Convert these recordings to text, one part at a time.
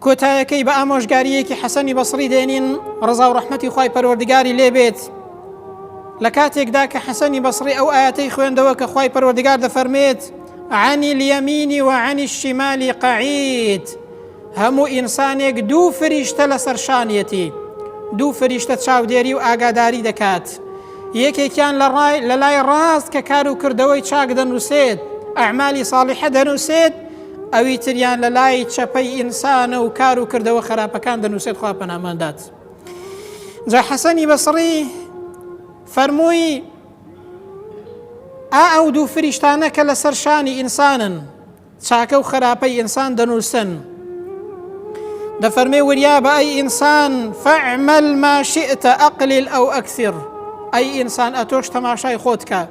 کۆتایەکەی بە ئامۆژگارییەکی حەسەنی بەسڕی دێنین ڕەزا و ڕەحمەتی خوای پەروەردگاری لێبێت لە کاتێکدا کە حەسەنی بەسڕی ئەو ئاەتەی خوێندەوە کە خوای پەروەردگار دەفەرمێت عن اليمين وعن الشمال قعید هەموو ئینسانێک دوو فریشتە لەسەر شانیەتی دوو فریشتە چاودێری و ئاگاداری دەکات یەکێکیان لە ڕای لە لای ڕاست کە کار و کردەوەی چاک دەنووسێت ئەعمالی ساڵیحە دەنووسێت ئەوی تریان لە لای چەپەی ئینسانە و کار و کردەوە خراپەکان دەنووسێت خوا پەناماندات جا حەسەنی بەسڕی فەرمووی ئا ئەو دوو فریشتانە کە لەسەر شانی ئینسانن چاکە و خراپەی ئینسان دەنووسن دەفەرمێ وریا بە ئەی ئینسان فەعمل ما شئت أقلل أو أكثر ئەی ئینسان ئەتۆش تەماشای خۆت کە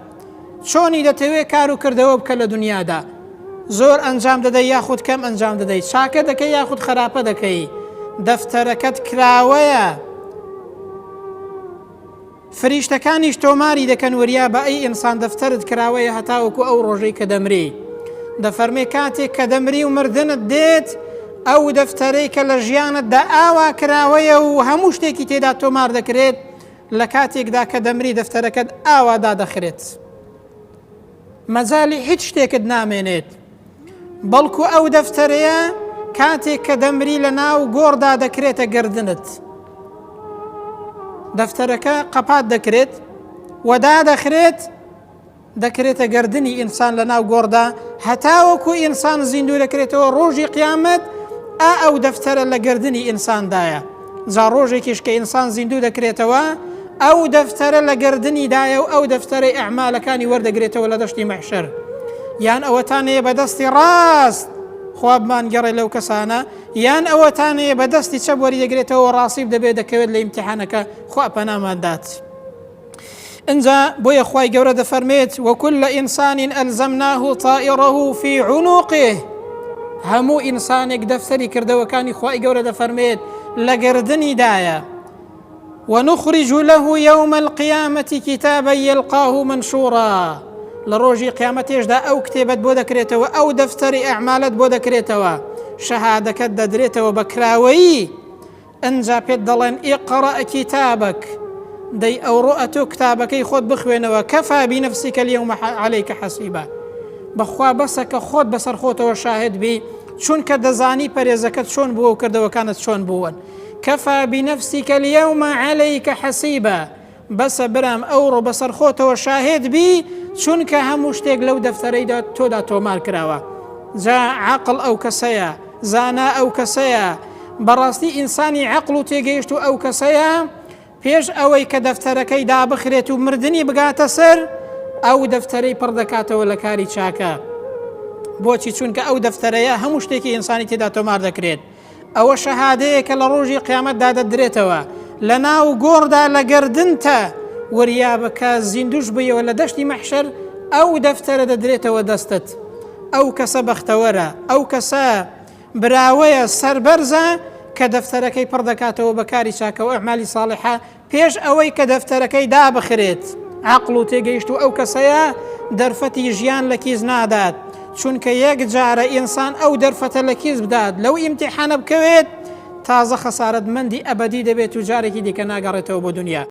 چۆنی دەتەوێ کار و کردەوە بکە لە دنیادا زۆر ئەنجام دەدەی یاخود کەم ئەنجام دەدەی چاکە دەکەی یاخود خراپە دەکەی دەفتەرەکەت کراوەیە فریشتەکانیش تۆماری دەکەن وریا بە ئەی ئینسان دەفتەرت کراوەیە هەتاوەکو ئەو ڕۆژەی کە دەمری دەفەرمێ کاتێک کە دەمری و مردنت دێت ئەو دەفتەرەی کە لە ژیانتدا ئاوا کراوەیە و هەموو شتێکی تێدا تۆمار دەکرێت لە کاتێکدا کە دەمری دەفتەرەکەت ئاوا دادەخرێت مەجالی هیچ شتێکت نامێنێت بەڵکو ئەو دەفتەرەیە کاتێک کە دەمری لە ناو گۆڕدا دەکرێتە گردنت دەفتەرەکە قەپات دەکرێت و دادەخرێت دەکرێتە گردنی ئینسان لە ناو گۆڕدا هەتاوەکو ئینسان زیندوو دەکرێتەوە ڕۆژی قیامەت ئا ئەو دەفتەرە لە گردنی ئینساندایە جا ڕۆژێکیش کە ئینسان زیندوو دەکرێتەوە ئەو دەفتەرە لە گردنیدایە و ئەو دەفتەرەی ئەعمالەکانی وەردەگرێتەوە لە دەشتی مەحشەر یان ئەوەتانەیە بە دەستی ڕاست خوا بمانگەڕێ لەو کەسانە یان ئەوەتانەیە بە دەستی چەپ وەری دەگرێتەوە ڕاسیب دەبێت دەکەوێت لە ئیمتیحانەکە خوا پەناماندات. ئینجا بۆیە خوای گەورە دەفەرمێت وكل إنسان ألزمناه طائره في عنقه هەموو ئینسانێک دەفتەری کردەوەکانی خوای گەورە دەفەرمێت لە گردنیدایە ونخرج له يوم القيامة كتابا يلقاه منشورا لە ڕۆژی قیامەتێشدا ئەو کتێبەت بۆ دەکرێتەوە ئەو دەفتەری ئەعمالت بۆ دەکرێتەوە شەهادەکەت دەدرێتەوە بە کراوەیی ئنجا پێت دەڵێن اقرأ کتابک دەی ئەوڕۆ ئەتۆ کتابەکەی خۆت بخوێنەوە کفی بنفسک الیوم علیک حسیبا بەخوا بەسە کە خۆت بەسەر خۆتەوە شاهد بی چونکە دەزانی پەرێزەکەت چۆن بووە و کردەوەکانت چۆن بوون کفی بنفسک الیوم علیک حسیبا بەسە برام ئەوڕۆ بەسەر خۆتەوە شاهێد بی چونکە هەموو شتێک لەو دەفتەرەیدا تۆدا تۆمار کراوە جا عەقڵ ئەو کەسەیە زانا ئەو کەسەیە بەڕاستی ئینسانی عەقڵ و تێگەیشت و ئەو کەسەیە پێش ئەوەی کە دەفتەرەکەی دابخرێت و مردنی بگاتە سەر ئەو دەفتەرەی پڕ دەکاتەوە لە کاری چاکە بۆچی چونکە ئەو دەفتەرەیە هەموو شتێکی ئینسانی تێدا تۆمار دەکرێت ئەوە شەهادەیەکە لە ڕۆژی قیامەتدا دەدرێتەوە لە ناو گۆڕدا لە گەردنتە وریابە کە زیندوش بوویەوە لە دەشتی مەحشەر ئەو دەفتەرە دەدرێتەوە دەستت ئەو کەسە بەختەوەرە ئەو کەسە براوەیە سەربەرزە کە دەفتەرەکەی پڕ دەکاتەوە بە کاری چاکەوە ئەعمالی ساڵحە پێش ئەوەی کە دەفتەرەکەی دابخرێت، عەقڵ و تێگەیشتوو ئەو کەسەیە دەرفەتی ژیان لە کیس نادات، چونکە یەک جارە ئینسان ئەو دەرفەتە لە کیس بدات لەو ئیمتیحانە بکەوێت، تازە خەسارەتمەندی ئەبەدی دەبێت و جارێکی دیکە ناگەڕێتەوە بۆ دونیا.